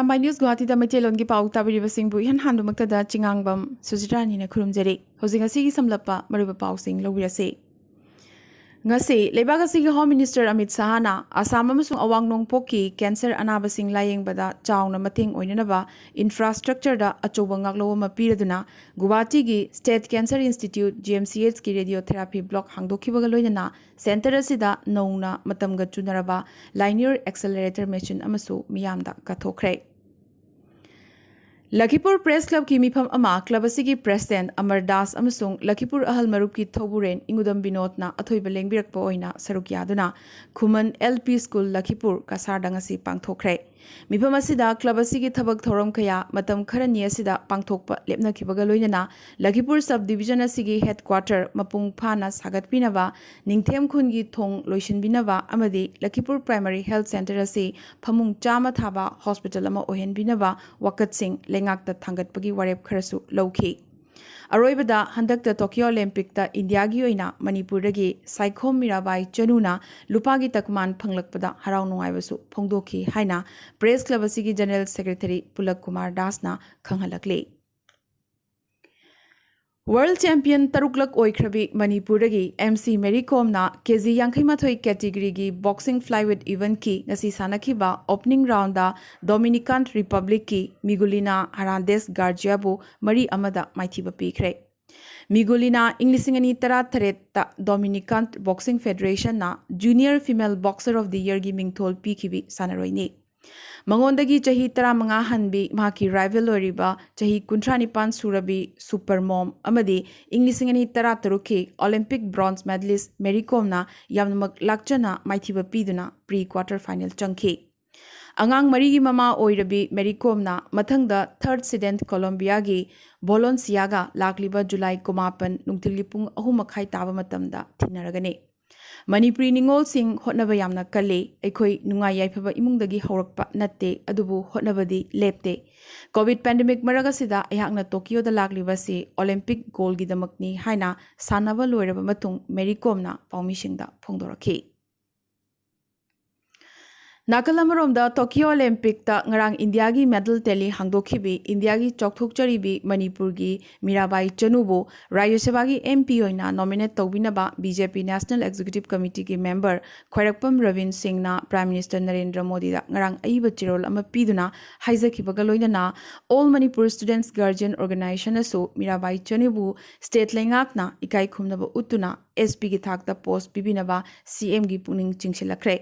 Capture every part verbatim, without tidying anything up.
Arambai news ꯒꯨꯋꯥꯍꯥꯇꯤꯗ ꯃꯩꯇꯩꯂꯣꯟꯒꯤ ꯄꯥꯎ ꯇꯥꯕꯤꯔꯤꯕꯁꯤꯡꯕꯨ ꯏꯍꯥꯟ ꯍꯥꯟꯕꯃꯛꯇꯗ ꯆꯤꯉꯥꯡꯕꯝ ꯁꯨꯖꯤꯇꯥꯔꯥꯅꯤꯅ ꯈꯨꯔꯨꯝꯖꯔꯤ꯫ ꯍꯧꯖꯤꯛ ꯉꯁꯤꯒꯤ ꯁꯝꯂꯞꯄ ꯃꯔꯨꯑꯣꯏꯕ ꯄꯥꯎꯁꯤꯡ ꯂꯧꯕꯤꯔꯁꯤ꯫ ꯉꯁꯤ ꯂꯩꯕꯥꯛ ꯑꯁꯤꯒꯤ ꯍꯣꯝ ꯃꯤꯅꯤꯁꯇꯔ ꯑꯃꯤꯠ ꯁꯍꯥꯅ ꯑꯁꯥꯝ ꯑꯃꯁꯨꯡ ꯑꯋꯥꯡ ꯅꯣꯡꯄꯣꯛꯀꯤ ꯀꯦꯟꯁꯔ ꯑꯅꯥꯕꯁꯤꯡ ꯂꯥꯌꯦꯡꯕꯗ ꯆꯥꯎꯅ ꯃꯇꯦꯡ ꯑꯣꯏꯅꯅꯕ ꯏꯟꯐ꯭ꯔꯥꯁ꯭ꯇ꯭ꯔꯛꯆꯔꯗ ꯑꯆꯧꯕ ꯉꯥꯛꯂꯧ ꯑꯃ ꯄꯤꯔꯗꯨꯅ ꯒꯨꯋꯥꯍꯥꯇꯤꯒꯤ state cancer institute, G M C ꯑꯦꯆꯀꯤ ꯔꯦꯗꯤꯑꯣꯊꯦꯔꯥꯄꯤ ꯕ꯭ꯂꯣꯛ ꯍꯥꯡꯗꯣꯛꯈꯤꯕꯒ ꯂꯣꯏꯅꯅ ꯁꯦꯟꯇꯔ ꯑꯁꯤꯗ ꯅꯧꯅ ꯃꯇꯝꯒ ꯆꯨꯅꯔꯕ ꯂꯥꯏꯅꯤꯌꯔ ꯑꯦꯛꯁꯂꯔꯦꯇꯔ ꯃꯦꯆꯤꯟ ꯑꯃꯁꯨ ꯃꯤꯌꯥꯝꯗ ꯀꯠꯊꯣꯛꯈ꯭ꯔꯦ꯫ ꯂꯈꯤꯄꯨꯔ ꯄ꯭ꯔꯦꯁ ꯀ꯭ꯂꯕꯀꯤ ꯃꯤꯐꯝ ꯑꯃ ꯀ꯭ꯂꯕ ꯑꯁꯤꯒꯤ ꯄ꯭ꯔꯦꯁꯤꯗꯦꯟꯠ ꯑꯃꯔ ꯗꯥꯁ ꯑꯃꯁꯨꯡ ꯂꯈꯤꯄꯨꯔ ꯑꯍꯜ ꯃꯔꯨꯞꯀꯤ ꯊꯧꯕꯨꯔꯦꯟ ꯏꯉꯨꯗꯝ ꯕꯤꯅꯣꯗꯅ ꯑꯊꯣꯏꯕ ꯂꯦꯡꯕꯤꯔꯛꯄ ꯑꯣꯏꯅ ꯁꯔꯨꯛ ꯌꯥꯗꯨꯅ ꯈꯨꯃꯟ ꯑꯦꯜ ꯄꯤ ꯁ꯭ꯀꯨꯜ, ꯂꯈꯤꯄꯨꯔ ꯀꯁꯥꯔꯗ ꯉꯁꯤ ꯄꯥꯡꯊꯣꯛꯈ꯭ꯔꯦ꯫ ꯃꯤꯐꯝ ꯑꯁꯤꯗ ꯀ꯭ꯂꯕ ꯑꯁꯤꯒꯤ ꯊꯕꯛ ꯊꯧꯔꯝ ꯀꯌꯥ ꯃꯇꯝ ꯈꯔꯅꯤ ꯑꯁꯤꯗ ꯄꯥꯡꯊꯣꯛꯄ ꯂꯦꯞꯅꯈꯤꯕꯒ ꯂꯣꯏꯅꯅ ꯂꯈꯤꯄꯨꯔ ꯁꯕ ꯗꯤꯕꯤꯖꯟ ꯑꯁꯤꯒꯤ ꯍꯦꯗꯀ꯭ꯋꯥꯇꯔ ꯃꯄꯨꯡ ꯐꯥꯅ ꯁꯥꯒꯠꯄꯤꯅꯕ, ꯅꯤꯡꯊꯦꯝ ꯈꯨꯟꯒꯤ ꯊꯣꯡ ꯂꯣꯏꯁꯤꯟꯕꯤꯅꯕ ꯑꯃꯗꯤ ꯂꯈꯤꯄꯨꯔ ꯄ꯭ꯔꯥꯏꯃꯥꯔꯤ ꯍꯦꯜꯊ ꯁꯦꯟꯇꯔ ꯑꯁꯤ ꯐꯃꯨꯡ ꯆꯥꯝꯃ ꯊꯥꯕ ꯍꯣꯁꯄꯤꯇꯥꯜ ꯑꯃ ꯑꯣꯏꯍꯟꯕꯤꯅꯕ ꯋꯥꯀꯠꯁꯤꯡ ꯂꯩꯉꯥꯛꯇ ꯊꯥꯡꯒꯠꯄꯒꯤ ꯋꯥꯔꯦꯞ ꯈꯔꯁꯨ ꯂꯧꯈꯤ꯫ ꯑꯔꯣꯏꯕꯗ, ꯍꯟꯗꯛꯇ ꯇꯣꯀꯤꯌꯣ ꯑꯣꯂꯦꯝꯄꯤꯛꯇ ꯏꯟꯗꯤꯌꯥꯒꯤ ꯑꯣꯏꯅ ꯃꯅꯤꯄꯨꯔꯗꯒꯤ ꯁꯥꯏꯈꯣꯝ ꯃꯤꯔꯥꯕꯥꯏ ꯆꯅꯨꯅ ꯂꯨꯄꯥꯒꯤ ꯇꯀꯃꯥꯟ ꯐꯪꯂꯛꯄꯗ ꯍꯔꯥꯎ ꯅꯨꯡꯉꯥꯏꯕꯁꯨ ꯐꯣꯡꯗꯣꯛꯈꯤ ꯍꯥꯏꯅ ꯄ꯭ꯔꯦꯁ ꯀ꯭ꯂꯕ ꯑꯁꯤꯒꯤ ꯖꯦꯅꯔꯦꯜ ꯁꯦꯀ꯭ꯔꯦꯇꯔꯤ ꯄꯨꯂꯛ ꯀꯨꯃꯥꯔ ꯗꯥꯁꯅ ꯈꯪꯍꯜꯂꯛꯂꯤ꯫ ꯋꯥꯔꯜꯗ ꯆꯦꯝꯄꯤꯌꯟ ꯇꯔꯨꯛꯂꯛ ꯑꯣꯏꯈ꯭ꯔꯕꯤ ꯃꯅꯤꯄꯨꯔꯗꯒꯤ ꯑꯦꯝ ꯁꯤ ꯃꯦꯔꯤ ꯀꯣꯝꯅ ꯀꯦ ꯖꯤ ꯌꯥꯡꯈꯩ ꯃꯥꯊꯣꯏ ꯀꯦꯇꯤꯒꯣꯔꯤꯒꯤ ꯕꯣꯛꯁꯤꯡ ꯐ꯭ꯂꯥꯏꯋꯦꯠ ꯏꯚꯦꯟꯠꯀꯤ ꯉꯁꯤ ꯁꯥꯟꯅꯈꯤꯕ ꯑꯣꯄꯅꯤꯡ ꯔꯥꯎꯟꯗ ꯗꯣꯃꯤꯅꯤꯀꯥꯟ ꯔꯤꯄꯕ꯭ꯂꯤꯛꯀꯤ ꯃꯤꯒꯨꯂꯤꯅꯥ ꯍꯔꯥꯟꯗꯦꯁ ꯒꯥꯔꯖꯤꯌꯥꯕꯨ ꯃꯔꯤ ꯑꯃꯗ ꯃꯥꯏꯊꯤꯕ ꯄꯤꯈ꯭ꯔꯦ꯫ ꯃꯤꯒꯨꯂꯤꯅꯥ ꯏꯪ ꯂꯤꯁꯤꯡ ꯑꯅꯤ ꯇꯔꯥꯇꯔꯦꯠꯇ ꯗꯣꯃꯤꯅꯤꯀꯥꯟ ꯕꯣꯛꯁꯤꯡ ꯐꯦꯗꯔꯦꯁꯟꯅ junior female boxer of the ꯌꯔꯒꯤ ꯃꯤꯡꯊꯣꯜ ꯄꯤꯈꯤꯕꯤ ꯁꯥꯟꯅꯔꯣꯏꯅꯤ꯫ ꯃꯉꯣꯟꯗꯒꯤ ꯆꯍꯤ ꯇꯔꯥꯃꯉꯥ ꯍꯟꯕꯤ ꯃꯍꯥꯛꯀꯤ ꯔꯥꯏꯚꯦꯜ ꯑꯣꯏꯔꯤꯕ ꯆꯍꯤ ꯀꯨꯟꯊ꯭ꯔꯥ ꯅꯤꯄꯥꯟ ꯁꯨꯔꯕꯤ ꯁꯨꯄꯔ ꯃꯣꯝ ꯑꯃꯗꯤ ꯏꯪ ꯂꯤꯁꯤꯡ ꯑꯅꯤ ꯇꯔꯥꯇꯔꯨꯛꯀꯤ ꯑꯣꯂꯤꯝꯄꯤꯛ ꯕ꯭ꯔꯣꯟꯖ ꯃꯦꯗꯂꯤꯁ ꯃꯦꯔꯤ ꯀꯣꯝꯅ ꯌꯥꯝꯅꯃꯛ ꯂꯥꯛꯆꯅ ꯃꯥꯏꯊꯤꯕ ꯄꯤꯗꯨꯅ ꯄ꯭ꯔꯤ ꯀ꯭ꯋꯥꯔꯇꯔ ꯐꯥꯏꯅꯦꯜ ꯆꯪꯈꯤ꯫ ꯑꯉꯥꯡ ꯃꯔꯤꯒꯤ ꯃꯃꯥ ꯑꯣꯏꯔꯕꯤ ꯃꯦꯔꯤ ꯀꯣꯝꯅ ꯃꯊꯪꯗ ꯊꯔꯗ ꯁꯤꯗꯦꯟ ꯀꯣꯂꯣꯝꯕꯤꯌꯥꯒꯤ ꯕꯣꯂꯣꯟꯁꯤꯌꯥꯒ ꯂꯥꯛꯂꯤꯕ ꯖꯨꯂꯥꯏ ꯀꯨꯟꯃꯥꯄꯟ ꯅꯨꯡꯊꯤꯜꯒꯤ ꯄꯨꯡ ꯑꯍꯨꯝ ꯃꯈꯥꯏ ꯇꯥꯕ ꯃꯇꯝꯗ ꯊꯦꯡꯅꯔꯒꯅꯤ꯫ ꯃꯅꯤꯄꯨꯔꯤ ꯅꯤꯉꯣꯜꯁꯤꯡ ꯍꯣꯠꯅꯕ ꯌꯥꯝꯅ ꯀꯜꯂꯤ꯫ ꯑꯩꯈꯣꯏ ꯅꯨꯡꯉꯥꯏ ꯌꯥꯏꯐꯕ ꯏꯃꯨꯡꯗꯒꯤ ꯍꯧꯔꯛꯄ ꯅꯠꯇꯦ, ꯑꯗꯨꯕꯨ ꯍꯣꯠꯅꯕꯗꯤ ꯂꯦꯞꯇꯦ꯫ ꯀꯣꯚꯤꯗ ꯄꯦꯟꯗꯦꯃꯤꯛ ꯃꯔꯛ ꯑꯁꯤꯗ ꯑꯩꯍꯥꯛꯅ ꯇꯣꯀꯤꯌꯣꯗ ꯂꯥꯛꯂꯤꯕ ꯑꯁꯤ ꯑꯣꯂꯤꯝꯄꯤꯛ ꯒꯣꯜꯒꯤꯗꯃꯛꯅꯤ ꯍꯥꯏꯅ ꯁꯥꯟꯅꯕ ꯂꯣꯏꯔꯕ ꯃꯇꯨꯡ ꯃꯦꯔꯤ ꯀꯣꯝꯅ ꯄꯥꯎꯃꯤꯁꯤꯡꯗ ꯐꯣꯡꯗꯣꯔꯛꯈꯤ꯫ ꯅꯥꯀꯜ ꯑꯃꯔꯣꯝꯗ, ꯇꯣꯀꯤꯌꯣ ꯑꯣꯂꯦꯝꯄꯤꯛꯇ ꯉꯔꯥꯡ ꯏꯟꯗꯤꯌꯥꯒꯤ ꯃꯦꯗꯜ ꯇꯦꯂꯤ ꯍꯥꯡꯗꯣꯛꯈꯤꯕꯤ ꯏꯟꯗꯤꯌꯥꯒꯤ ꯆꯥꯎꯊꯣꯛꯆꯔꯤꯕꯤ ꯃꯅꯤꯄꯨꯔꯒꯤ ꯃꯤꯔꯥꯕꯥꯏ ꯆꯅꯨꯕꯨ ꯔꯥꯖ꯭ꯌ ꯁꯚꯥꯒꯤ ꯑꯦꯝ ꯄꯤ ꯑꯣꯏꯅ ꯅꯣꯃꯤꯅꯦꯠ ꯇꯧꯕꯤꯅꯕ ꯕꯤ ꯖꯦ ꯄꯤ ꯅꯦꯁꯅꯦꯜ ꯑꯦꯛꯖꯤꯀ꯭ꯌꯨꯇꯤꯚ ꯀꯃꯤꯇꯤꯒꯤ ꯃꯦꯝꯕꯔ ꯈ꯭ꯋꯥꯏꯔꯥꯛꯄꯝ ꯔꯕꯤꯟ ꯁꯤꯡꯅ ꯄ꯭ꯔꯥꯏꯝ ꯃꯤꯅꯤꯁꯇꯔ ꯅꯔꯦꯟꯗ꯭ꯔ ꯃꯣꯗꯤꯗ ꯉꯔꯥꯡ ꯑꯏꯕ ꯆꯦꯔꯣꯜ ꯑꯃ ꯄꯤꯗꯨꯅ ꯍꯥꯏꯖꯈꯤꯕꯒ ꯂꯣꯏꯅꯅ All Manipur Students Guardian Organizationꯅꯁꯨ ꯃꯤꯔꯥꯕꯥꯏ ꯆꯅꯨꯕꯨ ꯁ꯭ꯇꯦꯠ ꯂꯩꯉꯥꯛꯅ ꯏꯀꯥꯏ ꯈꯨꯝꯅꯕ ꯎꯠꯇꯨꯅ ꯑꯦꯁ ꯄꯤꯒꯤ ꯊꯥꯛꯇ ꯄꯣꯁ ꯄꯤꯕꯤꯅꯕ ꯁꯤ ꯑꯦꯝꯒꯤ ꯄꯨꯛꯅꯤꯡ ꯆꯤꯡꯁꯤꯜꯂꯛꯈ꯭ꯔꯦ꯫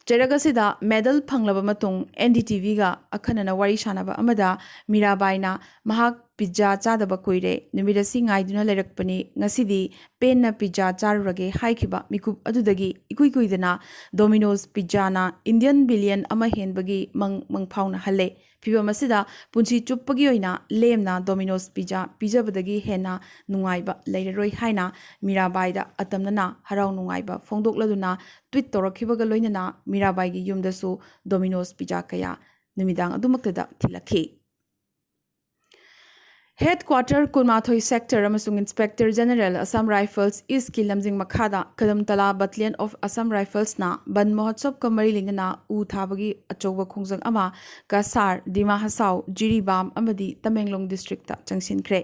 ꯆꯩꯔꯛ ꯑꯁꯤꯗ ꯃꯦꯗꯜ ꯐꯪꯂꯕ ꯃꯇꯨꯡ ꯑꯦꯟ ꯗꯤ ꯇꯤ ꯚꯤꯒ ꯑꯈꯟꯅꯅ ꯋꯥꯔꯤ ꯁꯥꯟꯅꯕ ꯑꯃꯗ ꯃꯤꯔꯥꯕꯥꯏꯅ ꯃꯍꯥꯛ ꯄꯤꯖꯥ ꯆꯥꯗꯕ ꯀꯨꯏꯔꯦ, ꯅꯨꯃꯤꯠ ꯑꯁꯤ ꯉꯥꯏꯗꯨꯅ ꯂꯩꯔꯛꯄꯅꯤ, ꯉꯁꯤꯗꯤ ꯄꯦꯟꯅ ꯄꯤꯖꯥ ꯆꯥꯔꯨꯔꯒꯦ ꯍꯥꯏꯈꯤꯕ ꯃꯤꯀꯨꯞ ꯑꯗꯨꯗꯒꯤ ꯏꯀꯨꯏ ꯀꯨꯏꯗꯅ ꯗꯣꯃꯤꯅꯣꯁ ꯄꯤꯖꯥꯅ ꯏꯟꯗꯤꯌꯟ ꯕꯤꯂꯤꯌꯟ ꯑꯃ ꯍꯦꯟꯕꯒꯤ ꯃꯪ ꯃꯪꯐꯥꯎꯅꯍꯜꯂꯦ꯫ ꯐꯤꯚꯝ ꯑꯁꯤꯗ ꯄꯨꯟꯁꯤ ꯆꯨꯞꯄꯒꯤ ꯑꯣꯏꯅ ꯂꯦꯝꯅ ꯗꯣꯃꯤꯅꯣꯁ ꯄꯤꯖꯥ ꯄꯤꯖꯕꯗꯒꯤ ꯍꯦꯟꯅ ꯅꯨꯡꯉꯥꯏꯕ ꯂꯩꯔꯔꯣꯏ ꯍꯥꯏꯅ ꯃꯤꯔꯥꯕꯥꯏꯗ ꯑꯇꯝꯅꯅ ꯍꯔꯥꯎ ꯅꯨꯡꯉꯥꯏꯕ ꯐꯣꯡꯗꯣꯛꯂꯗꯨꯅ ꯇ꯭ꯋꯤꯠ ꯇꯧꯔꯛꯈꯤꯕꯒ ꯂꯣꯏꯅꯅ ꯃꯤꯔꯥꯕꯥꯏꯒꯤ ꯌꯨꯝꯗꯁꯨ ꯗꯣꯃꯤꯅꯣꯁ ꯄꯤꯖꯥ ꯀꯌꯥ ꯅꯨꯃꯤꯗꯥꯡ ꯑꯗꯨꯃꯛꯇꯗ ꯊꯤꯜꯂꯛꯈꯤ꯫ ꯍꯦꯗ ꯀ꯭ꯋꯥꯇꯔ ꯀꯨꯟꯃꯥꯊꯣꯏ ꯁꯦꯛꯇꯔ ꯑꯃꯁꯨꯡ ꯏꯟꯁꯄꯦꯛꯇꯔ ꯖꯦꯅꯔꯦꯜ ꯑꯁꯥꯝ ꯔꯥꯏꯐꯜꯁ ꯏꯁꯀꯤ ꯂꯝꯖꯤꯡ ꯃꯈꯥꯗ ꯀꯗꯝꯇꯂꯥ ꯕꯠꯇꯂꯤꯌꯟ ꯑꯣꯐ ꯑꯁꯥꯝ ꯔꯥꯏꯐꯜꯁꯅ ꯕꯟ ꯃꯍꯣꯠꯁꯕꯀ ꯃꯔꯤ ꯂꯩꯅꯅ ꯎ ꯊꯥꯕꯒꯤ ꯑꯆꯧꯕ ꯈꯣꯡꯖꯪ ꯑꯃ ꯀꯁꯥꯔ, ꯗꯤꯃꯥ ꯍꯁꯥꯎ, ꯖꯤꯔꯤꯕꯥꯝ ꯑꯃꯗꯤ ꯇꯃꯦꯡꯂꯣꯡ ꯗꯤꯁꯇ꯭ꯔꯤꯛꯇ ꯆꯪꯁꯤꯟꯈ꯭ꯔꯦ꯫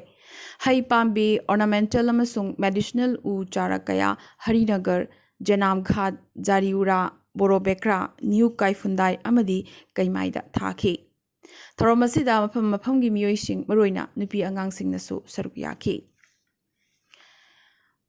ꯍꯩ ꯄꯥꯝꯕꯤ, ornamental ꯑꯃꯁꯨꯡ medicinal ꯎ ꯆꯥꯔꯥ ꯀꯌꯥ ꯍꯔꯤꯅꯒꯔ, ꯖꯦꯅꯥꯝꯘꯥꯠ, ꯖꯥꯔꯤꯎꯔꯥ, ꯕꯣꯔꯣꯕꯦꯀ꯭ꯔꯥ, ꯅ꯭ꯌꯨ ꯀꯥꯏꯐꯨꯟꯗꯥꯏ ꯑꯃꯗꯤ ꯀꯩꯃꯥꯏꯗ ꯊꯥꯈꯤ꯫ ꯊꯧꯔꯝ ꯑꯁꯤꯗ ꯃꯐꯝ ꯃꯐꯝꯒꯤ ꯃꯤꯑꯣꯏꯁꯤꯡ, ꯃꯔꯨꯑꯣꯏꯅ ꯅꯨꯄꯤ ꯑꯉꯥꯡꯁꯤꯡꯅꯁꯨ ꯁꯔꯨꯛ ꯌꯥꯈꯤ꯫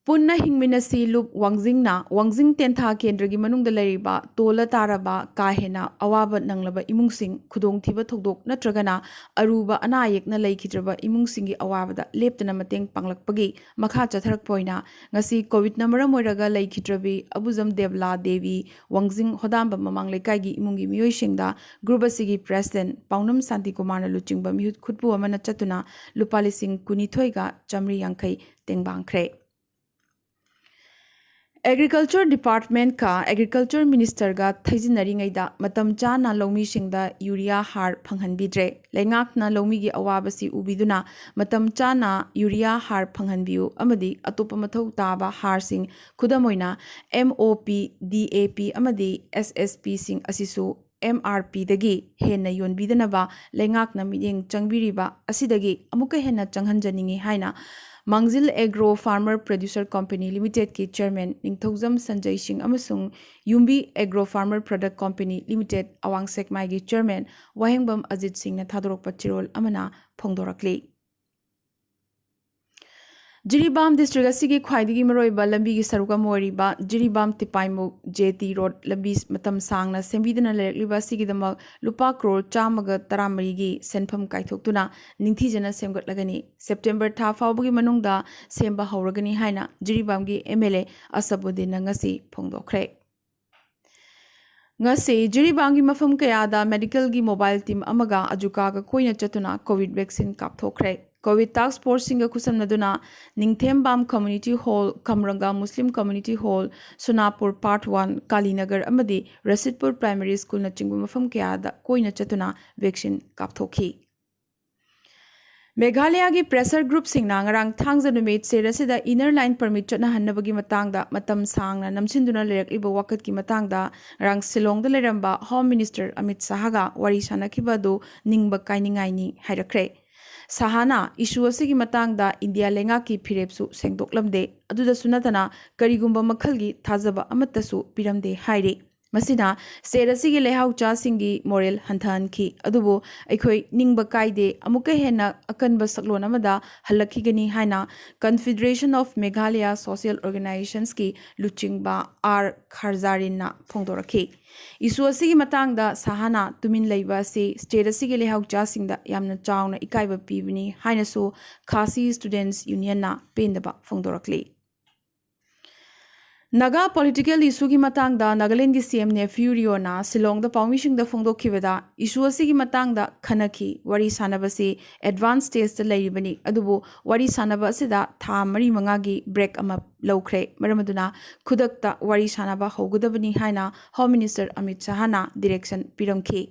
ꯄꯨꯟꯅ ꯍꯤꯡꯃꯤꯟꯅꯁꯤ ꯂꯨꯞ ꯋꯥꯡꯖꯤꯡꯅ ꯋꯥꯡꯖꯤꯡ ꯇꯦꯟꯊꯥ ꯀꯦꯟꯗ꯭ꯔꯒꯤ ꯃꯅꯨꯡꯗ ꯂꯩꯔꯤꯕ ꯇꯣꯜꯂ ꯇꯥꯔꯕ ꯀꯥ ꯍꯦꯟꯅ ꯑꯋꯥꯕ ꯅꯪꯂꯕ ꯏꯃꯨꯡꯁꯤꯡ, ꯈꯨꯗꯣꯡꯊꯤꯕ ꯊꯧꯗꯣꯛ ꯅꯠꯇ꯭ꯔꯒꯅ ꯑꯔꯨꯕ ꯑꯅꯥ ꯑꯌꯦꯛꯅ ꯂꯩꯈꯤꯗ꯭ꯔꯕ ꯏꯃꯨꯡꯁꯤꯡꯒꯤ ꯑꯋꯥꯕꯗ ꯂꯦꯞꯇꯅ ꯃꯇꯦꯡ ꯄꯥꯡꯂꯛꯄꯒꯤ ꯃꯈꯥ ꯆꯠꯊꯔꯛꯄ ꯑꯣꯏꯅ ꯉꯁꯤ ꯀꯣꯚꯤꯗꯅ ꯃꯔꯝ ꯑꯣꯏꯔꯒ ꯂꯩꯈꯤꯗ꯭ꯔꯕꯤ ꯑꯕꯨꯖꯝ ꯗꯦꯕꯂꯥ ꯗꯦꯕꯤ ꯋꯥꯡꯖꯤꯡ ꯍꯣꯗꯥꯝꯕꯝ ꯃꯃꯥꯡ ꯂꯩꯀꯥꯏꯒꯤ ꯏꯃꯨꯡꯒꯤ ꯃꯤꯑꯣꯏꯁꯤꯡꯗ ꯒ꯭ꯔꯨꯞ ꯑꯁꯤꯒꯤ ꯄ꯭ꯔꯦꯁꯤꯗꯦꯟꯠ ꯄꯥꯎꯅꯝ ꯁꯥꯟꯇꯤꯀꯨꯃꯥꯔꯅ ꯂꯨꯆꯤꯡꯕ ꯃꯤꯍꯨꯠ ꯈꯨꯠꯄꯨ ꯑꯃꯅ ꯆꯠꯇꯨꯅ ꯂꯨꯄꯥ ꯂꯤꯁꯤꯡ ꯀꯨꯟꯅꯤꯊꯣꯏꯒ ꯆꯥꯃꯔꯤ ꯌꯥꯡꯈꯩ ꯇꯦꯡꯕꯥꯡꯈ꯭ꯔꯦ꯫ ꯑꯦꯒ꯭ꯔꯤꯀꯜꯆꯔ ꯗꯤꯄꯥꯔꯠꯃꯦꯟꯠꯀ ꯑꯦꯒ꯭ꯔꯤꯀꯜꯆꯔ ꯃꯤꯅꯤꯁꯇꯔꯒ ꯊꯩꯖꯤꯟꯅꯔꯤꯉꯩꯗ ꯃꯇꯝ ꯆꯥꯅ ꯂꯧꯃꯤꯁꯤꯡꯗ ꯌꯨꯔꯤꯌꯥ ꯍꯥꯔ ꯐꯪꯍꯟꯕꯤꯗ꯭ꯔꯦ꯫ ꯂꯩꯉꯥꯛꯅ ꯂꯧꯃꯤꯒꯤ ꯑꯋꯥꯕꯁꯤ ꯎꯕꯤꯗꯨꯅ ꯃꯇꯝ ꯆꯥꯅ ꯌꯨꯔꯤꯌꯥ ꯍꯥꯔ ꯐꯪꯍꯟꯕꯤꯌꯨ ꯑꯃꯗꯤ ꯑꯇꯣꯞꯄ ꯃꯊꯧ ꯇꯥꯕ ꯍꯥꯔꯁꯤꯡ, ꯈꯨꯗꯝ ꯑꯣꯏꯅ, M O P, D A P ꯑꯃꯗꯤ S S Pꯁꯤꯡ ꯑꯁꯤꯁꯨ M R Pꯗꯒꯤ ꯍꯦꯟꯅ ꯌꯣꯟꯕꯤꯗꯅꯕ ꯂꯩꯉꯥꯛꯅ ꯃꯤꯠꯌꯦꯡ ꯆꯪꯕꯤꯔꯤꯕ ꯑꯁꯤꯗꯒꯤ ꯑꯃꯨꯛꯀ ꯍꯦꯟꯅ ꯆꯪꯍꯟꯖꯅꯤꯡꯏ ꯍꯥꯏꯅ Mangjil agro farmer producer company ꯂꯤꯃꯤꯇꯦꯗꯀꯤ ꯆꯦꯌꯔꯃꯦꯟ ꯅꯤꯡꯊꯧꯖꯝ ꯁꯟꯖꯩ ꯁꯤꯡ ꯑꯃꯁꯨꯡ Yumbi agro farmer product company limited ꯑꯋꯥꯡ ꯁꯦꯛꯃꯥꯏꯒꯤ ꯆꯦꯌꯔꯃꯦꯟ ꯋꯥꯍꯦꯡꯕꯝ ꯑꯖꯤꯠ ꯁꯤꯡꯅ ꯊꯥꯗꯣꯔꯛꯄ ꯆꯦꯔꯣꯜ ꯑꯃꯅ ꯐꯣꯡꯗꯣꯔꯛꯂꯤ꯫ ꯖꯤꯔꯤꯕꯥꯝ ꯗꯤꯁꯇ꯭ꯔꯤꯛ ꯑꯁꯤꯒꯤ ꯈ꯭ꯋꯥꯏꯗꯒꯤ ꯃꯔꯨꯑꯣꯏꯕ ꯂꯝꯕꯤꯒꯤ ꯁꯔꯨꯛ ꯑꯃ ꯑꯣꯏꯔꯤꯕ ꯖꯤꯔꯤꯕꯥꯝ ꯇꯤꯄꯥꯏꯃꯨꯛ J T ꯔꯣꯗ ꯂꯝꯕꯤ ꯃꯇꯝ ꯁꯥꯡꯅ ꯁꯦꯝꯕꯤꯗꯨꯅ ꯂꯩꯔꯛꯂꯤꯕ ꯑꯁꯤꯒꯤꯗꯃꯛ ꯂꯨꯄꯥ ꯀ꯭ꯔꯣꯔ ꯆꯥꯝꯃꯒ ꯇꯔꯥꯃꯔꯤꯒꯤ ꯁꯦꯟꯐꯝ ꯀꯥꯏꯊꯣꯛꯇꯨꯅ ꯅꯤꯡꯊꯤꯖꯅ ꯁꯦꯝꯒꯠꯂꯒꯅꯤ꯫ ꯁꯦꯞꯇꯦꯝꯕꯔ ꯊꯥ ꯐꯥꯎꯕꯒꯤ ꯃꯅꯨꯡꯗ ꯁꯦꯝꯕ ꯍꯧꯔꯒꯅꯤ ꯍꯥꯏꯅ ꯖꯤꯔꯤꯕꯥꯝꯒꯤ M L A ꯑꯁꯕꯨꯗꯤꯟꯅ ꯉꯁꯤ ꯐꯣꯡꯗꯣꯛꯈ꯭ꯔꯦ꯫ ꯉꯁꯤ ꯖꯤꯔꯤꯕꯥꯝꯒꯤ ꯃꯐꯝ ꯀꯌꯥꯗ ꯃꯦꯗꯤꯀꯦꯜꯒꯤ ꯃꯣꯕꯥꯏꯜ ꯇꯤꯝ ꯑꯃꯒ ꯑꯖꯨꯀꯥꯒ ꯀꯣꯏꯅ ꯆꯠꯇꯨꯅ ꯀꯣꯚꯤꯗ ꯚꯦꯛꯁꯤꯟ ꯀꯥꯞꯊꯣꯛꯈ꯭ꯔꯦ꯫ ꯀꯣꯚꯤꯗ ꯇꯥꯁ꯭ꯛ ꯐꯣꯔꯁꯁꯤꯡꯒ ꯈꯨꯠꯁꯝꯅꯗꯨꯅ ꯅꯤꯡꯊꯦꯝꯕꯥꯝ ꯀꯝꯃ꯭ꯌꯨꯅꯤꯇꯤ ꯍꯣꯜ, ꯈꯝꯔꯪꯒ Muslim community hall, Sonapur part one, Kalinagar ꯑꯃꯗꯤ ꯔꯁꯤꯗꯄꯨꯔ ꯄ꯭ꯔꯥꯏꯃꯥꯔꯤ ꯁ꯭ꯀꯨꯜꯅꯆꯤꯡꯕ ꯃꯐꯝ ꯀꯌꯥꯗ ꯀꯣꯏꯅ ꯆꯠꯇꯨꯅ ꯚꯦꯛꯁꯤꯟ ꯀꯥꯞꯊꯣꯛꯈꯤ꯫ ꯃꯦꯘꯥꯂꯌꯥꯒꯤ ꯄ꯭ꯔꯦꯁꯔ ꯒ꯭ꯔꯨꯞꯁꯤꯡꯅ ꯉꯔꯥꯡ ꯊꯥꯡꯖ ꯅꯨꯃꯤꯠ ꯁ꯭ꯇꯦꯠ ꯑꯁꯤꯗ ꯏꯅꯔ ꯂꯥꯏꯟ ꯄꯔꯃꯤꯠ ꯆꯠꯅꯍꯟꯅꯕꯒꯤ ꯃꯇꯥꯡꯗ ꯃꯇꯝ ꯁꯥꯡꯅ ꯅꯝꯁꯤꯟꯗꯨꯅ ꯂꯩꯔꯛꯂꯤꯕ ꯋꯥꯀꯠꯀꯤ ꯃꯇꯥꯡꯗ ꯉꯔꯥꯡ ꯁꯤꯂꯣꯡꯗ ꯂꯩꯔꯝꯕ ꯍꯣꯝ ꯃꯤꯅꯤꯁꯇꯔ ꯑꯃꯤꯠ ꯁꯥꯍꯒ ꯋꯥꯔꯤ ꯁꯥꯅꯈꯤꯕ ꯑꯗꯨ ꯅꯤꯡꯕ ꯀꯥꯏꯅꯤꯡꯉꯥꯏꯅꯤ ꯍꯥꯏꯔꯛꯈ꯭ꯔꯦ꯫ ꯁꯥꯍꯅ ꯏꯁꯨ ꯑꯁꯤꯒꯤ ꯃꯇꯥꯡꯗ ꯏꯟꯗꯤꯌꯥ ꯂꯩꯉꯥꯛꯀꯤ ꯐꯤꯔꯦꯞꯁꯨ ꯁꯦꯡꯗꯣꯛꯂꯝꯗꯦ꯫ ꯑꯗꯨꯗꯁꯨ ꯅꯠꯇꯅ ꯀꯔꯤꯒꯨꯝꯕ ꯃꯈꯜꯒꯤ ꯊꯥꯖꯕ ꯑꯃꯠꯇꯁꯨ ꯄꯤꯔꯝꯗꯦ ꯍꯥꯏꯔꯤ꯫ ꯃꯁꯤꯅ ꯁ꯭ꯇꯦꯠ ꯑꯁꯤꯒꯤ ꯂꯩꯍꯥꯎꯆꯥꯁꯤꯡꯒꯤ ꯃꯣꯔꯦꯜ ꯍꯟꯊꯍꯟꯈꯤ꯫ ꯑꯗꯨꯕꯨ ꯑꯩꯈꯣꯏ ꯅꯤꯡꯕ ꯀꯥꯏꯗꯦ, ꯑꯃꯨꯛꯀ ꯍꯦꯟꯅ ꯑꯀꯟꯕ ꯁꯛꯂꯣꯟ ꯑꯃꯗ ꯍꯜꯂꯛꯈꯤꯒꯅꯤ ꯍꯥꯏꯅ Confederation of Meghalaya Social Organisations ꯀꯤ ꯂꯨꯆꯤꯡꯕ ꯑꯥꯔ ꯈꯥꯔꯖꯥꯔꯤꯟꯅ ꯐꯣꯡꯗꯣꯔꯛꯈꯤ꯫ ꯏꯁꯨ ꯑꯁꯤꯒꯤ ꯃꯇꯥꯡꯗ ꯁꯥꯍꯥꯅ ꯇꯨꯃꯤꯟ ꯂꯩꯕ ꯑꯁꯤ ꯁ꯭ꯇꯦꯠ ꯑꯁꯤꯒꯤ ꯂꯩꯍꯥꯎꯆꯥꯁꯤꯡꯗ ꯌꯥꯝꯅ ꯆꯥꯎꯅ ꯏꯀꯥꯏꯕ ꯄꯤꯕꯅꯤ ꯍꯥꯏꯅꯁꯨ ꯈꯥꯁꯤ ꯁ꯭ꯇꯨꯗꯦꯟꯠꯁ ꯌꯨꯅꯤꯌꯟꯅ ꯄꯦꯟꯗꯕ ꯐꯣꯡꯗꯣꯔꯛꯂꯤ꯫ ꯅꯥꯒꯥ ꯄꯣꯂꯤꯇꯤꯀꯦꯜ ꯏꯁꯨꯒꯤ ꯃꯇꯥꯡꯗ ꯅꯥꯒꯥꯂꯦꯟꯗꯒꯤ C M ꯅꯦꯐ꯭ꯌꯨ ꯔꯤꯑꯣꯅ ꯁꯤꯂꯣꯡꯗ ꯄꯥꯎꯃꯤꯁꯤꯡꯗ ꯐꯣꯡꯗꯣꯛꯈꯤꯕꯗ, ꯏꯁꯨ ꯑꯁꯤꯒꯤ ꯃꯇꯥꯡꯗ ꯈꯟꯅꯈꯤ꯫ ꯋꯥꯔꯤ ꯁꯥꯅꯕꯁꯤ ꯑꯦꯗꯚꯥꯟꯁ ꯁ꯭ꯇꯦꯖꯇ ꯂꯩꯔꯤꯕꯅꯤ, ꯑꯗꯨꯕꯨ ꯋꯥꯔꯤ ꯁꯥꯅꯕ ꯑꯁꯤꯗ ꯊꯥ ꯃꯔꯤ ꯃꯉꯥꯒꯤ ꯕ꯭ꯔꯦꯛ ꯑꯃ ꯂꯧꯈ꯭ꯔꯦ꯫ ꯃꯔꯝ ꯑꯗꯨꯅ ꯈꯨꯗꯛꯇ ꯋꯥꯔꯤ ꯁꯥꯅꯕ ꯍꯧꯒꯗꯕꯅꯤ ꯍꯥꯏꯅ Home Minister ꯑꯃꯤꯠ ꯁꯍꯥꯅ direction ꯄꯤꯔꯝꯈꯤ꯫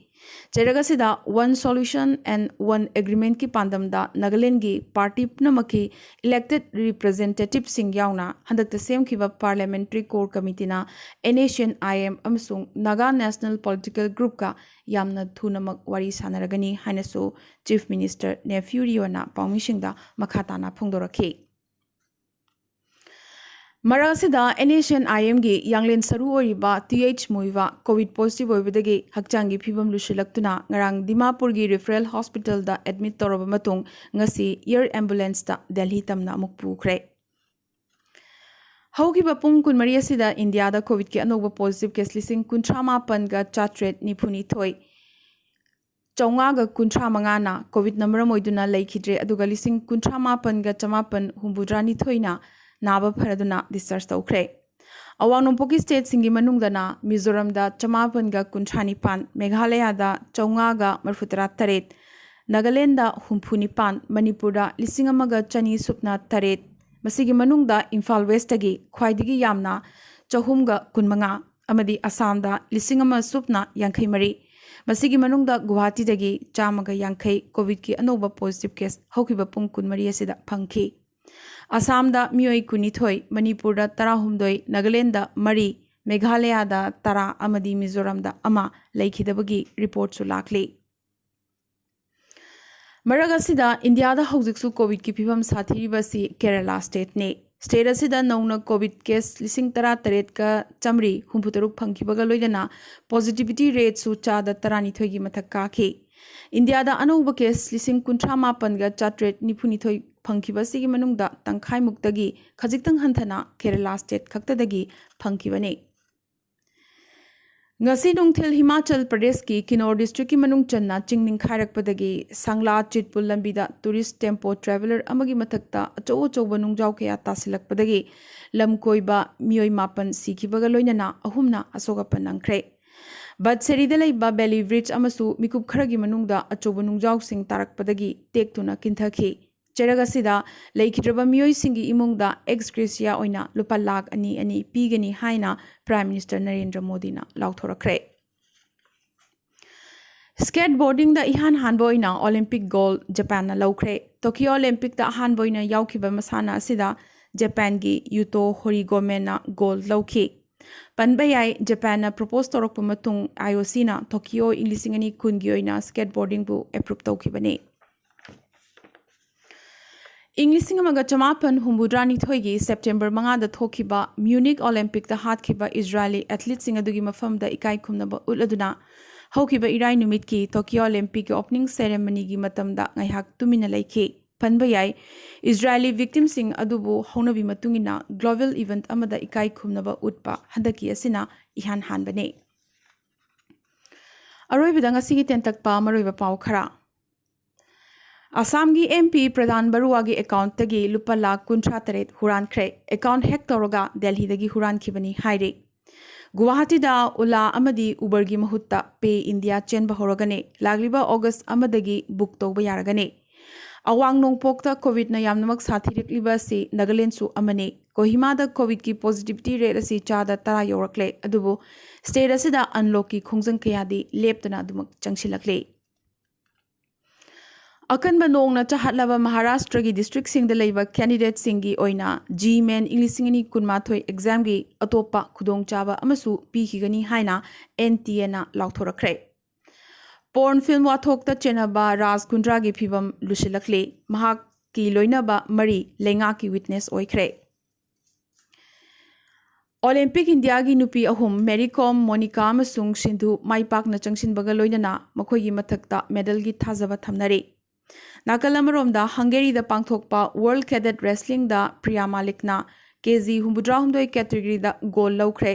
ꯆꯩꯔꯛ ꯑꯁꯤꯗ One Solution and One Agreementꯀꯤ ꯄꯥꯟꯗꯝꯗ ꯅꯥꯒꯥꯂꯦꯟꯗꯒꯤ party ꯄꯨꯝꯅꯃꯛꯀꯤ elected representativeꯁꯤꯡ ꯌꯥꯎꯅ ꯍꯟꯗꯛꯇ ꯁꯦꯝꯈꯤꯕ Parliamentary Core Committeeꯅ NSCN-IM ꯑꯃꯁꯨꯡ Naga National Political Groupꯀ ꯌꯥꯝꯅ ꯊꯨꯅꯃꯛ ꯋꯥꯔꯤ ꯁꯥꯟꯅꯔꯒꯅꯤ ꯍꯥꯏꯅꯁꯨ Chief Minister Neiphiu Rioꯅ ꯄꯥꯎꯃꯤꯁꯤꯡꯗ ꯃꯈꯥ ꯇꯥꯅ ꯐꯣꯡꯗꯣꯔꯛꯈꯤ꯫ ꯃꯔꯛ ꯑꯁꯤꯗ NSCN-IMꯒꯤ ꯌꯥꯡꯂꯦꯟ ꯁꯔꯨ ꯑꯣꯏꯔꯤꯕ ꯇꯤ ꯑꯩꯆ ꯃꯨꯏꯋꯥ COVID positive ꯑꯣꯏꯕꯗꯒꯤ ꯍꯛꯆꯥꯡꯒꯤ ꯐꯤꯕꯝ ꯂꯨꯁꯤꯜꯂꯛꯇꯨꯅ ꯉꯔꯥꯡ ꯗꯤꯃꯥꯄꯨꯔꯒꯤ Referral Hospitalꯗ admit ꯇꯧꯔꯕ ꯃꯇꯨꯡ ꯉꯁꯤ air ambulanceꯇ ꯗꯦꯜꯍꯤ ꯇꯝꯅ ꯑꯃꯨꯛ ꯄꯨꯈ꯭ꯔꯦ꯫ ꯍꯧꯈꯤꯕ ꯄꯨꯡ ꯀꯨꯟꯃꯔꯤ ꯑꯁꯤꯗ ꯏꯟꯗꯤꯌꯥꯗ COVIDꯀꯤ ꯑꯅꯧꯕ positive case ꯂꯤꯁꯤꯡ ꯀꯨꯟꯊ꯭ꯔꯥ ꯃꯥꯄꯟꯒ ꯆꯥꯇ꯭ꯔꯦꯠ ꯅꯤꯐꯨ ꯅꯤꯊꯣꯏ, ꯆꯥꯝꯃꯉꯥꯒ ꯀꯨꯟꯊ꯭ꯔꯥ ꯃꯉꯥꯅ COVIDꯅ ꯃꯔꯝ ꯑꯣꯏꯗꯨꯅ ꯂꯩꯈꯤꯗ꯭ꯔꯦ, ꯑꯗꯨꯒ ꯂꯤꯁꯤꯡ ꯀꯨꯟꯊ꯭ꯔꯥ ꯃꯥꯄꯟꯒ ꯆꯃꯥꯄꯟ ꯍꯨꯝꯐꯨꯇꯔꯥ ꯅꯤꯊꯣꯏꯅ ꯅꯥꯕ ꯐꯔꯗꯨꯅ discharge ꯇꯧꯈ꯭ꯔꯦ꯫ ꯑꯋꯥꯡ ꯅꯣꯡꯄꯣꯛꯀꯤ stateꯁꯤꯡꯒꯤ ꯃꯅꯨꯡꯗꯅ ꯃꯤꯖꯣꯔꯥꯝꯗ ꯆꯃꯥꯄꯟꯒ ꯀꯨꯟꯊ꯭ꯔꯥ ꯅꯤꯄꯥꯟ, ꯃꯦꯘꯥꯂꯌꯥꯗ ꯆꯥꯝꯃꯉꯥꯒ ꯃꯔꯤꯐꯨꯇꯔꯥ ꯇꯔꯦꯠ, ꯅꯥꯒꯥꯂꯦꯟꯗ ꯍꯨꯝꯐꯨ ꯅꯤꯄꯥꯟ, ꯃꯅꯤꯄꯨꯔꯗ ꯂꯤꯁꯤꯡ ꯑꯃꯒ ꯆꯅꯤ ꯁꯨꯞꯅ ꯇꯔꯦꯠ, ꯃꯁꯤꯒꯤ ꯃꯅꯨꯡꯗ ꯏꯝꯐꯥꯜ Westꯇꯒꯤ ꯈ꯭ꯋꯥꯏꯗꯒꯤ ꯌꯥꯝꯅ ꯆꯍꯨꯝꯒ ꯀꯨꯟꯃꯉꯥ ꯑꯃꯗꯤ ꯑꯁꯥꯝꯗ ꯂꯤꯁꯤꯡ ꯑꯃ ꯁꯨꯞꯅ ꯌꯥꯡꯈꯩ ꯃꯔꯤ, ꯃꯁꯤꯒꯤ ꯃꯅꯨꯡꯗ ꯒꯨꯋꯥꯍꯥꯇꯤꯗꯒꯤ ꯆꯥꯝꯃꯒ ꯌꯥꯡꯈꯩ COVIDꯀꯤ ꯑꯅꯧꯕ positive case ꯍꯧꯈꯤꯕ ꯄꯨꯡ ꯀꯨꯟꯃꯔꯤ ꯑꯁꯤꯗ ꯐꯪꯈꯤ꯫ ꯑꯁꯥꯝꯗ ꯃꯤꯑꯣꯏ ꯀꯨꯟꯅꯤꯊꯣꯏ, ꯃꯅꯤꯄꯨꯔꯗ ꯇꯔꯥꯍꯨꯝꯗꯣꯏ, ꯅꯥꯒꯥꯂꯦꯟꯗ ꯃꯔꯤ, ꯃꯦꯘꯥꯂꯌꯥꯗ ꯇꯔꯥ ꯑꯃꯗꯤ ꯃꯤꯖꯣꯔꯥꯝꯗ ꯑꯃ ꯂꯩꯈꯤꯗꯕꯒꯤ reportꯁꯨ ꯂꯥꯛꯂꯤ꯫ ꯃꯔꯛ ꯑꯁꯤꯗ ꯏꯟꯗꯤꯌꯥꯗ ꯍꯧꯖꯤꯛꯁꯨ COVIDꯀꯤ ꯐꯤꯕꯝ ꯁꯥꯊꯤꯔꯤꯕ ꯑꯁꯤ ꯀꯦꯔꯂꯥ stateꯅꯤ꯫ State ꯑꯁꯤꯗ ꯅꯧꯅ COVID case ꯂꯤꯁꯤꯡ ꯇꯔꯥ ꯇꯔꯦꯠꯀ ꯆꯥꯝꯃꯔꯤ ꯍꯨꯝꯐꯨ ꯇꯔꯨꯛ ꯐꯪꯈꯤꯕꯒ ꯂꯣꯏꯅꯅ positivity rateꯁꯨ ꯆꯥꯗ ꯇꯔꯥꯅꯤꯊꯣꯏꯒꯤ ꯃꯊꯛ ꯀꯥꯈꯤ꯫ ꯏꯟꯗꯤꯌꯥꯗ ꯑꯅꯧꯕ case ꯂꯤꯁꯤꯡ ꯀꯨꯟꯊ꯭ꯔꯥ ꯃꯥꯄꯟꯒ ꯆꯥꯇ꯭ꯔꯦꯠ ꯅꯤꯐꯨ ꯅꯤꯊꯣꯏ ꯐꯪꯈꯤꯕ ꯑꯁꯤꯒꯤ ꯃꯅꯨꯡꯗ ꯇꯪꯈꯥꯏꯃꯨꯛꯇꯒꯤ ꯈꯖꯤꯛꯇꯪ ꯍꯟꯊꯅ ꯀꯦꯔꯂꯥ state ꯈꯛꯇꯗꯒꯤ ꯐꯪꯈꯤꯕꯅꯤ꯫ ꯉꯁꯤ ꯅꯨꯡꯊꯤꯜ ꯍꯤꯃꯥꯆꯜ ꯄ꯭ꯔꯗꯦꯁꯀꯤ ꯀꯤꯅꯣꯔ districtꯀꯤ ꯃꯅꯨꯡ ꯆꯟꯅ ꯆꯤꯡ ꯅꯤꯡꯈꯥꯏꯔꯛꯄꯗꯒꯤ ꯁꯪꯂꯥ ꯆꯤꯠꯄꯨꯜ ꯂꯝꯕꯤꯗ tourist tempo traveller ꯑꯃꯒꯤ ꯃꯊꯛꯇ ꯑꯆꯧ ꯑꯆꯧꯕ ꯅꯨꯡꯖꯥꯎ ꯀꯌꯥ ꯇꯥꯁꯤꯜꯂꯛꯄꯗꯒꯤ ꯂꯝꯀꯣꯏꯕ ꯃꯤꯑꯣꯏ ꯃꯥꯄꯟ ꯁꯤꯈꯤꯕꯒ ꯂꯣꯏꯅꯅ ꯑꯍꯨꯝꯅ ꯑꯁꯣꯛ ꯑꯄꯟ ꯅꯪꯈ꯭ꯔꯦ꯫ ꯕꯠꯁꯦꯔꯤꯗ ꯂꯩꯕ ꯕꯦꯂꯤ bridge ꯑꯃꯁꯨ ꯃꯤꯀꯨꯞ ꯈꯔꯒꯤ ꯃꯅꯨꯡꯗ ꯑꯆꯧꯕ ꯅꯨꯡꯖꯥꯎꯁꯤꯡ ꯇꯥꯔꯛꯄꯗꯒꯤ ꯇꯦꯛꯇꯨꯅ ꯀꯤꯟꯊꯈꯤ꯫ ꯆꯩꯔꯛ ꯑꯁꯤꯗ ꯂꯩꯈꯤꯗ꯭ꯔꯕ ꯃꯤꯑꯣꯏꯁꯤꯡꯒꯤ ꯏꯃꯨꯡꯗ ꯑꯦꯛꯁ ꯒ꯭ꯔꯦꯁꯤꯌꯥ ꯑꯣꯏꯅ ꯂꯨꯄꯥ ꯂꯥꯈ ꯑꯅꯤ ꯑꯅꯤ ꯄꯤꯒꯅꯤ ꯍꯥꯏꯅ Prime Minister ꯅꯔꯦꯟꯗ꯭ꯔ ꯃꯣꯗꯤꯅ ꯂꯥꯎꯊꯣꯔꯛꯈ꯭ꯔꯦ꯫ ꯁ꯭ꯀꯦꯠ ꯕꯣꯔꯗꯤꯡꯗ ꯏꯍꯥꯟ ꯍꯥꯟꯕ ꯑꯣꯏꯅ ꯑꯣꯂꯤꯝꯄꯤꯛ ꯒꯣꯜ ꯖꯄꯥꯟꯅ ꯂꯧꯈ꯭ꯔꯦ꯫ ꯇꯣꯀꯤꯌꯣ ꯑꯣꯂꯤꯝꯄꯤꯛꯇ ꯑꯍꯥꯟꯕ ꯑꯣꯏꯅ ꯌꯥꯎꯈꯤꯕ ꯃꯁꯥꯟꯅ ꯑꯁꯤꯗ ꯖꯄꯥꯟꯒꯤ ꯌꯨꯇꯣ ꯍꯣꯔꯤꯒꯣꯃꯦꯟꯅ ꯒꯣꯜ ꯂꯧꯈꯤ꯫ ꯄꯟꯕ ꯌꯥꯏ, ꯖꯄꯥꯟꯅ ꯄ꯭ꯔꯣꯄꯣꯁ ꯇꯧꯔꯛꯄ ꯃꯇꯨꯡ IOCꯅ ꯇꯣꯀꯤꯌꯣ ꯏꯪ ꯂꯤꯁꯤꯡ ꯑꯅꯤ ꯀꯨꯟꯒꯤ ꯑꯣꯏꯅ ꯁ꯭ꯀꯦꯠ ꯕꯣꯔꯗꯤꯡꯕꯨ ꯑꯦꯄ꯭ꯔꯨꯞ ꯇꯧꯈꯤꯕꯅꯤ꯫ ꯏꯪ ꯂꯤꯁꯤꯡ ꯑꯃꯒ ꯆꯃꯥꯄꯟ ꯍꯨꯝꯐꯨꯇꯔꯥꯅꯤꯊꯣꯏꯒꯤ ꯁꯦꯞꯇꯦꯝꯕꯔ ꯃꯉꯥꯗ ꯊꯣꯛꯈꯤꯕ ꯃ꯭ꯌꯨꯅꯤꯛ ꯑꯣꯂꯤꯝꯄꯤꯛꯇ ꯍꯥꯠꯈꯤꯕ ꯏꯖꯔꯥꯏꯂꯤ ꯑꯦꯊꯂꯤꯠꯁꯤꯡ ꯑꯗꯨꯒꯤ ꯃꯐꯝꯗ ꯏꯀꯥꯏ ꯈꯨꯝꯅꯕ ꯎꯠꯂꯗꯨꯅ ꯍꯧꯈꯤꯕ ꯏꯔꯥꯏ ꯅꯨꯃꯤꯠꯀꯤ ꯇꯣꯀꯤꯌꯣ ꯑꯣꯂꯤꯝꯄꯤꯛꯀꯤ ꯑꯣꯄꯅꯤꯡ ꯁꯦꯔꯦꯃꯅꯤꯒꯤ ꯃꯇꯝꯗ ꯉꯥꯏꯍꯥꯛ ꯇꯨꯃꯤꯟꯅ ꯂꯩꯈꯤ꯫ ꯄꯟꯕ ꯌꯥꯏ, ꯏꯖꯔꯥꯏꯂꯤ ꯚꯤꯛꯇꯤꯝꯁꯤꯡ ꯑꯗꯨꯕꯨ ꯍꯧꯅꯕꯤ ꯃꯇꯨꯡ ꯏꯟꯅ ꯒ꯭ꯂꯣꯕꯦꯜ ꯏꯚꯦꯟꯠ ꯑꯃꯗ ꯏꯀꯥꯏ ꯈꯨꯝꯅꯕ ꯎꯠꯄ ꯍꯟꯗꯛꯀꯤ ꯑꯁꯤꯅ ꯏꯍꯥꯟ ꯍꯥꯟꯕꯅꯤ꯫ ꯑꯔꯣꯏꯕꯗ ꯉꯁꯤꯒꯤ ꯇꯦꯟꯇꯛꯄ ꯃꯔꯨꯑꯣꯏꯕ ꯄꯥꯎ ꯈꯔ꯫ ꯑꯁꯥꯝꯒꯤ MP ꯄ꯭ꯔꯗꯥꯟ ꯕꯔꯨꯋꯥꯒꯤ ꯑꯦꯀꯥꯎꯟꯠꯇꯒꯤ ꯂꯨꯄꯥ ꯂꯥꯈ ꯀꯨꯟꯊ꯭ꯔꯥ ꯇꯔꯦꯠ ꯍꯨꯔꯥꯟꯈ꯭ꯔꯦ꯫ ꯑꯦꯀꯥꯎꯟꯠ ꯍꯦꯛ ꯇꯧꯔꯒ ꯗꯦꯜꯍꯤꯗꯒꯤ ꯍꯨꯔꯥꯟꯈꯤꯕꯅꯤ ꯍꯥꯏꯔꯤ꯫ ꯒꯨꯋꯥꯍꯥꯇꯤꯗ Ola ꯑꯃꯗꯤ Uberꯒꯤ ꯃꯍꯨꯠꯇ Pay India ꯆꯦꯟꯕ ꯍꯧꯔꯒꯅꯤ꯫ ꯂꯥꯛꯂꯤꯕ ꯑꯣꯒꯁ ꯑꯃꯗꯒꯤ ꯕꯨꯛ ꯇꯧꯕ ꯌꯥꯔꯒꯅꯤ꯫ ꯑꯋꯥꯡ ꯅꯣꯡꯄꯣꯛꯇ ꯀꯣꯚꯤꯗꯅ ꯌꯥꯝꯅꯃꯛ ꯁꯥꯊꯤꯔꯛꯂꯤꯕ ꯑꯁꯤ ꯅꯥꯒꯥꯂꯦꯟꯗꯁꯨ ꯑꯃꯅꯤ꯫ ꯀꯣꯍꯤꯃꯥꯗ ꯀꯣꯚꯤꯗꯀꯤ ꯄꯣꯖꯤꯇꯤꯚꯤꯇꯤ ꯔꯦꯠ ꯑꯁꯤ ꯆꯥꯗ ꯇꯔꯥ ꯌꯧꯔꯛꯂꯦ, ꯑꯗꯨꯕꯨ ꯁ꯭ꯇꯦꯠ ꯑꯁꯤꯗ ꯑꯟꯂꯣꯛꯀꯤ ꯈꯣꯡꯖꯪ ꯀꯌꯥꯗꯤ ꯂꯦꯞꯇꯅ ꯑꯗꯨꯃꯛ ꯆꯪꯁꯤꯜꯂꯛꯂꯤ꯫ ꯑꯀꯟꯕ ꯅꯣꯡꯅ ꯆꯥꯍꯠꯂꯕ ꯃꯍꯥꯔꯥꯁꯇ꯭ꯔꯒꯤ ꯗꯤꯁꯇ꯭ꯔꯤꯛꯁꯤꯡꯗ ꯂꯩꯕ ꯀꯦꯟꯗꯤꯗꯦꯠꯁꯤꯡꯒꯤ ꯑꯣꯏꯅ ꯖꯤ ꯃꯦꯟ ꯏꯪ ꯂꯤꯁꯤꯡ ꯑꯅꯤ ꯀꯨꯟꯃꯥꯊꯣꯏ ꯑꯦꯛꯖꯥꯝꯒꯤ ꯑꯇꯣꯞꯄ ꯈꯨꯗꯣꯡꯆꯥꯕ ꯑꯃꯁꯨ ꯄꯤꯈꯤꯒꯅꯤ ꯍꯥꯏꯅ NTAꯅ ꯂꯥꯎꯊꯣꯔꯛꯈ꯭ꯔꯦ꯫ ꯄꯣꯔꯟ ꯐꯤꯜꯝ ꯋꯥꯊꯣꯛꯇ ꯆꯦꯟꯅꯕ ꯔꯥꯖ ꯀꯨꯟꯗ꯭ꯔꯥꯒꯤ ꯐꯤꯕꯝ ꯂꯨꯁꯤꯜꯂꯛꯂꯤ꯫ ꯃꯍꯥꯛꯀꯤ ꯂꯣꯏꯅꯕ ꯃꯔꯤ ꯂꯩꯉꯥꯛꯀꯤ ꯋꯤꯠꯅꯦꯁ ꯑꯣꯏꯈ꯭ꯔꯦ꯫ ꯑꯣꯂꯤꯝꯄꯤꯛ ꯏꯟꯗꯤꯌꯥꯒꯤ ꯅꯨꯄꯤ ꯑꯍꯨꯝ, ꯃꯦꯔꯤ ꯀꯣꯝ, ꯃꯣꯅꯤꯀꯥ ꯑꯃꯁꯨꯡ ꯁꯤꯟꯙꯨ, ꯃꯥꯏ ꯄꯥꯛꯅ ꯆꯪꯁꯤꯟꯕꯒ ꯂꯣꯏꯅꯅ ꯃꯈꯣꯏꯒꯤ ꯃꯊꯛꯇ ꯃꯦꯗꯜꯒꯤ ꯊꯥꯖꯕ ꯊꯝꯅꯔꯤ꯫ ꯅꯥꯀꯜ ꯑꯃꯔꯣꯝꯗ, ꯍꯪꯒꯦꯔꯤꯗ ꯄꯥꯡꯊꯣꯛꯄ ꯋꯥꯔꯜ ꯀꯦꯗꯦꯠ ꯔꯦꯁꯂꯤꯡꯗ ꯄ꯭ꯔꯤꯌꯥ ꯃꯥꯂꯤꯛꯅ KG ꯍꯨꯝꯐꯨꯇꯔꯥꯍꯨꯝꯗꯣꯏ categoryꯗ ꯒꯣꯜ ꯂꯧꯈ꯭ꯔꯦ꯫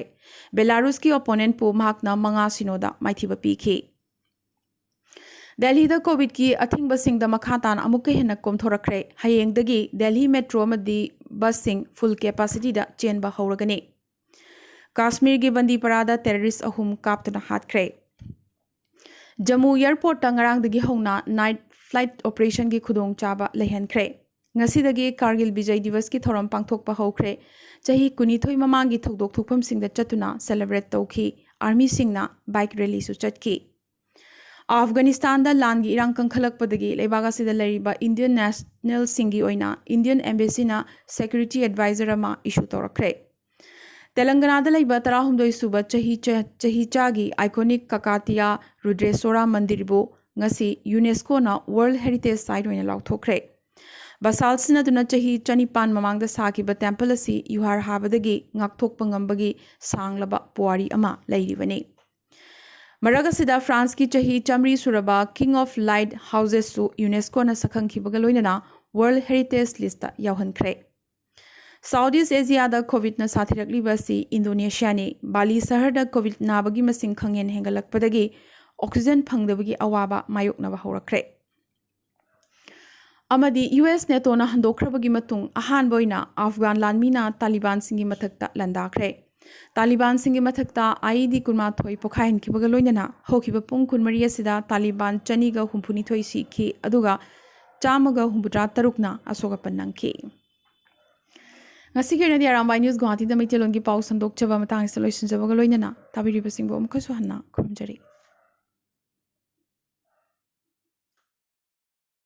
ꯕꯦꯂꯥꯔꯨꯁꯀꯤ ꯑꯣꯄꯣꯅꯦꯟꯠꯄꯨ ꯃꯍꯥꯛꯅ ꯃꯉꯥ ꯁꯤꯅꯣꯗ ꯃꯥꯏꯊꯤꯕ ꯄꯤꯈꯤ꯫ ꯗꯦꯜꯍꯤꯗ ꯀꯣꯚꯤꯗꯀꯤ ꯑꯊꯤꯡꯕꯁꯤꯡꯗ ꯃꯈꯥ ꯇꯥꯅ ꯑꯃꯨꯛꯀ ꯍꯦꯟꯅ ꯀꯣꯝꯊꯣꯔꯛꯈ꯭ꯔꯦ꯫ ꯍꯌꯦꯡꯗꯒꯤ ꯗꯦꯜꯍꯤ ꯃꯦꯇ꯭ꯔꯣ ꯑꯃꯗꯤ ꯕꯁꯁꯤꯡ ꯐꯨꯜ ꯀꯦꯄꯥꯁꯤꯇꯤꯗ ꯆꯦꯟꯕ ꯍꯧꯔꯒꯅꯤ꯫ ꯀꯥꯁꯃꯤꯔꯒꯤ ꯕꯟꯗꯤꯄꯔꯥꯗ ꯇꯦꯔꯣꯔꯤꯁ ꯑꯍꯨꯝ ꯀꯥꯞꯇꯨꯅ ꯍꯥꯠꯈ꯭ꯔꯦ꯫ ꯖꯝꯃꯨ ꯑꯦꯌꯔꯄꯣꯔꯠꯇ ꯉꯔꯥꯡꯗꯒꯤ ꯍꯧꯅ ꯅꯥꯏꯠ ꯐ꯭ꯂꯥꯏꯠ ꯑꯣꯄꯔꯦꯁꯟꯒꯤ ꯈꯨꯗꯣꯡꯆꯥꯕ ꯂꯩꯍꯟꯈ꯭ꯔꯦ꯫ ꯉꯁꯤꯗꯒꯤ ꯀꯥꯔꯒꯤꯜ ꯕꯤꯖꯌ ꯗꯤꯋꯁꯀꯤ ꯊꯧꯔꯝ ꯄꯥꯡꯊꯣꯛꯄ ꯍꯧꯈ꯭ꯔꯦ꯫ ꯆꯍꯤ ꯀꯨꯟꯅꯤꯊꯣꯏ ꯃꯃꯥꯡꯒꯤ ꯊꯧꯗꯣꯛ ꯊꯣꯛꯐꯝꯁꯤꯡꯗ ꯆꯠꯇꯨꯅ ꯁꯦꯂꯦꯕ꯭ꯔꯦꯠ ꯇꯧꯈꯤ꯫ ꯑꯥꯔꯃꯤꯁꯤꯡꯅ ꯕꯥꯏꯛ ꯔꯦꯂꯤꯁꯨ ꯆꯠꯈꯤ꯫ ꯑꯐꯒꯥꯅꯤꯁꯇꯥꯟꯗ ꯂꯥꯟꯒꯤ ꯏꯔꯥꯡ ꯀꯟꯈꯠꯂꯛꯄꯗꯒꯤ ꯂꯩꯕꯥꯛ ꯑꯁꯤꯗ ꯂꯩꯔꯤꯕ ꯏꯟꯗꯤꯌꯟ ꯅꯦꯁꯅꯦꯜꯁꯤꯡꯒꯤ ꯑꯣꯏꯅ ꯏꯟꯗꯤꯌꯟ ꯑꯦꯝꯕꯦꯁꯤꯅ ꯁꯦꯀ꯭ꯌꯨꯔꯤꯇꯤ ꯑꯦꯗꯚꯥꯏꯖꯔ ꯑꯃ ꯏꯁꯨ ꯇꯧꯔꯛꯈ꯭ꯔꯦ꯫ ꯇꯦꯂꯪꯒꯅꯥꯗ ꯂꯩꯕ ꯇꯔꯥꯍꯨꯝꯗꯣꯏ ꯁꯨꯕ ꯆꯍꯤ ꯆ-, ꯆꯍꯤꯆꯥꯒꯤ ꯑꯥꯏꯀꯣꯅꯤꯛ ꯀꯀꯥꯇꯤꯌꯥ ꯔꯨꯗ꯭ꯔꯦꯁꯣꯔꯥ ꯃꯟꯗꯤꯔꯕꯨ ꯉꯁꯤ ꯌꯨꯅꯦꯁꯀꯣꯅ ꯋꯥꯔꯜꯗ ꯍꯦꯔꯤꯇꯦꯖ ꯁꯥꯏꯠ ꯑꯣꯏꯅ ꯂꯥꯎꯊꯣꯛꯈ꯭ꯔꯦ꯫ ꯕꯁꯥꯜꯠ ꯁꯤꯖꯤꯟꯅꯗꯨꯅ ꯆꯍꯤ ꯆꯅꯤꯄꯥꯟ ꯃꯃꯥꯡꯗ ꯁꯥꯈꯤꯕ ꯇꯦꯝꯄꯜ ꯑꯁꯤ ꯌꯨꯍꯥꯔ ꯍꯥꯕꯗꯒꯤ ꯉꯥꯛꯊꯣꯛꯄ ꯉꯝꯕꯒꯤ ꯁꯥꯡꯂꯕ ꯄꯨꯋꯥꯔꯤ ꯑꯃ ꯂꯩꯔꯤꯕꯅꯤ꯫ ꯃꯔꯛ ꯑꯁꯤꯗ ꯐ꯭ꯔꯥꯟꯁꯀꯤ ꯆꯍꯤ ꯆꯥꯃꯔꯤ ꯁꯨꯔꯕ ꯀꯤꯡ ꯑꯣꯐ ꯂꯥꯏꯠ ꯍꯥꯎꯁꯦꯁꯁꯨ ꯌꯨꯅꯦꯁꯀꯣꯅ ꯁꯛꯈꯪꯈꯤꯕꯒ ꯂꯣꯏꯅꯅ ꯋꯥꯔꯜꯗ ꯍꯦꯔꯤꯇꯦꯖ ꯂꯤꯁꯇ ꯌꯥꯎꯍꯟꯈ꯭ꯔꯦ꯫ ꯁꯥꯎꯠ ꯏꯁ ꯑꯦꯁꯤꯌꯥꯗ ꯀꯣꯚꯤꯗꯅ ꯁꯥꯊꯤꯔꯛꯂꯤꯕ ꯑꯁꯤ ꯏꯟꯗꯣꯅꯦꯁꯤꯌꯥꯅꯤ꯫ ꯕꯥꯂꯤ ꯁꯍꯔꯗ ꯀꯣꯚꯤꯗ ꯅꯥꯕꯒꯤ ꯃꯁꯤꯡ ꯈꯪꯍꯦꯟ ꯍꯦꯟꯒꯠꯂꯛꯄꯗꯒꯤ ꯑꯣꯛꯁꯤꯖꯦꯟ ꯐꯪꯗꯕꯒꯤ ꯑꯋꯥꯕ ꯃꯥꯌꯣꯛꯅꯕ ꯍꯧꯔꯛꯈ꯭ꯔꯦ꯫ ꯑꯃꯗꯤ ꯌꯨ ꯑꯦꯁ ꯅꯦꯇꯣꯅ ꯍꯟꯗꯣꯛꯈ꯭ꯔꯕꯒꯤ ꯃꯇꯨꯡ ꯑꯍꯥꯟꯕ ꯑꯣꯏꯅ ꯑꯐꯒꯥꯟ ꯂꯥꯟꯃꯤꯅ ꯇꯥꯂꯤꯕꯥꯟꯁꯤꯡꯒꯤ ꯃꯊꯛꯇ ꯂꯥꯟꯗꯥꯈ꯭ꯔꯦ꯫ ꯇꯥꯂꯤꯕꯥꯟꯁꯤꯡꯒꯤ ꯃꯊꯛꯇ ꯑꯥꯏꯏꯗꯤ ꯀꯨꯟꯃꯥꯊꯣꯏ ꯄꯣꯈꯥꯏꯍꯟꯈꯤꯕꯒ ꯂꯣꯏꯅꯅ ꯍꯧꯈꯤꯕ ꯄꯨꯡ ꯀꯨꯟꯃꯔꯤ ꯑꯁꯤꯗ ꯇꯥꯂꯤꯕꯥꯟ ꯆꯅꯤꯒ ꯍꯨꯝꯐꯨꯅꯤꯊꯣꯏ ꯁꯤꯈꯤ, ꯑꯗꯨꯒ ꯆꯥꯝꯃꯒ ꯍꯨꯝꯐꯨꯇꯔꯥ ꯇꯔꯨꯛꯅ ꯑꯁꯣꯛ ꯑꯄꯟ ꯅꯪꯈꯤ꯫ ꯉꯁꯤꯒꯤ ꯑꯣꯏꯅꯗꯤ ꯑꯔꯥꯝꯕꯥꯏ ꯅ꯭ꯌꯨꯁ ꯒꯨꯋꯥꯍꯥꯇꯤꯗ ꯃꯩꯇꯩꯂꯣꯟꯒꯤ ꯄꯥꯎ ꯁꯟꯗꯣꯛꯆꯕ ꯃꯇꯥꯡ ꯑꯁꯤꯗ ꯂꯣꯏꯁꯤꯟꯖꯕꯒ ꯂꯣꯏꯅꯅ ꯇꯥꯕꯤꯔꯤꯕꯁꯤꯡꯕꯨ ꯑꯃꯨꯛꯀꯁꯨ ꯍꯟꯅ ꯈꯨꯔꯨꯝꯖꯔꯤ꯫